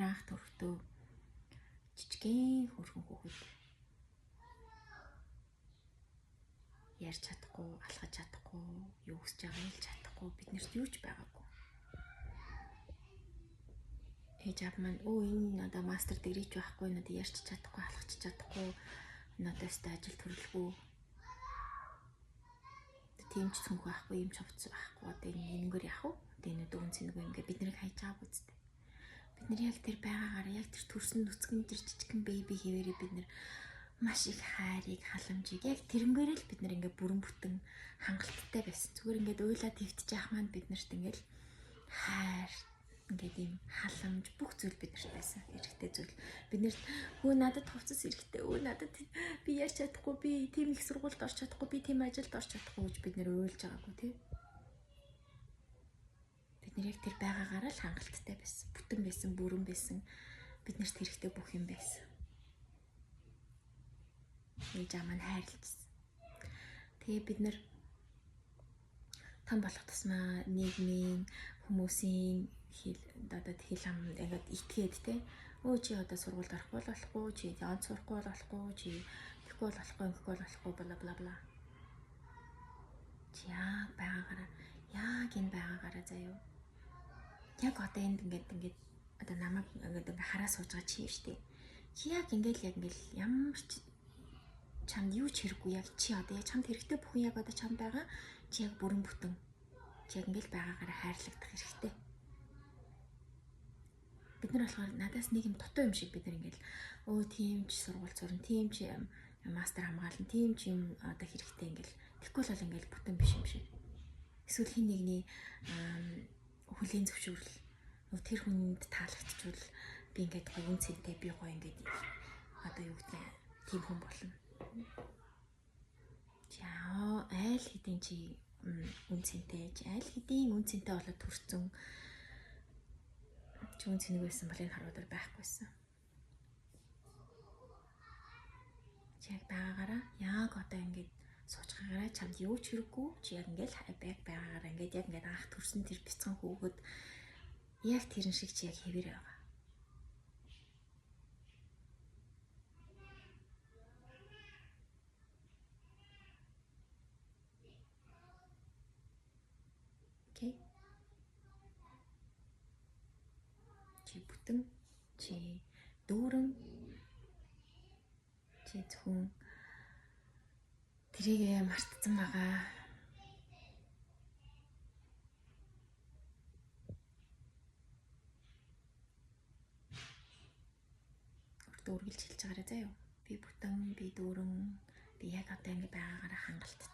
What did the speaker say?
нэр анх төрөхдөө жижигхэн хөрхөн хүүхэд ярьж чадахгүй, алхаж чадахгүй, юу хүсэж байгааг хэлж чадахгүй, биднэрт юу ч байгаагүй. Ээж аав маань энэ одоо мастер дэгрийч байхгүй, энэ одоо ярьж чадахгүй, алхаж чадахгүй, энэ одоо өстой ажил төрөлгүй. Тийм ч цүнх байхгүй, юм ч хувцас байхгүй. Одоо энэ энэгээр яах вэ? Одоо энэ дүүн цэнгүй ингээ бид нарыг хайж байгаагүй зү. Бид нар яг тэр байгаагаараа яг тэр төрсөн нүцгэн тэр жижигхэн беби хэвээрээ бид нар маш их хайрыг, халамжийг яг тэрнгээрээ л бид нар ингээ бүрэн бүтэн хангалттай байсан. Зүгээр ингээд уйлаа твтж яах маань бид нарт ингээл хайр, ингээд ийм халамж бүх зүйл бид нарт байсан. Хэрэгтэй зүйл. Бид нарт хөө надад хувцас хэрэгтэй, өө надад би ярьж чадахгүй, би тийм их сургуульд орч чадахгүй, би тийм ажилд орч чадахгүй гэж бид нэр уйлж байгаагүй тий. Бид нар яг тэр байгаагаараа л хангалттай байсан. Бүтэн байсан, бүрэн байсан. Бид нарт хэрэгтэй бүх юм байсан. Ээж аав маань хайрлажсэн. Тэгээ бид нар том болох тусмаа нийгмийн хүмүүсийн хэл одоо хэл ам ингээд итгээд те. Өө чи одоо сургуульд орохгүй бол болохгүй, чи онц сурахгүй бол болохгүй, чи тэгэхгүй бол болохгүй, ингэхгүй бол болохгүй бла бла бла. Чи яг байгаагаараа, яг энэ байгаагаараа заяа. Яг одоо энд ингээд одоо намайг ингээд хараа сууж байгаа чи штэ. Чи яг ингээд яг ингээд ямар ч чамд юу ч хэрэггүй, яг чи одоо яг чамд хэрэгтэй бүхэн яг одоо чамд байгаа. Чи яг бүрэн бүтэн. Чи яг ингээд байгаагаараа хайрлагдах хэрэгтэй. Бид нар болохоор надаас нэг юм дутуу юм шиг бид нар ингээд өө тийм ч сургууль сурна, тийм ч мастер хамгаална, тийм ч юм одоо хэрэгтэй ингээд тэгэхгүй бол ингээд бүтэн биш юм шиг. Эсвэл хин нэгний хүлийн зөвшөөрөл тэр хүнд таалагдчихвал би ингээд гоё үн цэнтэй, би гоё ингээд одоо юу гэдэг тийм хүн болно. Чи айл хэдийн чи үн цэнтэй, чи айл хэдийн үн цэнтэй болоод төрсөн. Чи үн цэнэг байсан бол энэ харуудаар байхгүйсэн. Чи яг байгаагаараа яг одоо ингээд сууж байгаагаараа чамд юу ч хэрэггүй, чи яг ингээд яг байгаагаараа ингээд яг ингээд анх төрсөн тэр бяцхан хүүхэд яг тэрэн шиг чи яг хэвээр байгаа. Окей. Чи бүтэн, чи дүүрэн, чи зөвхөн тэрийг мартсан байгаа. Өөртөө үргэлж хэлж байгаарай заяа. Би бүтэн, би дүүрэн, би яг одоо ингэ байгаагаараа хангалттай.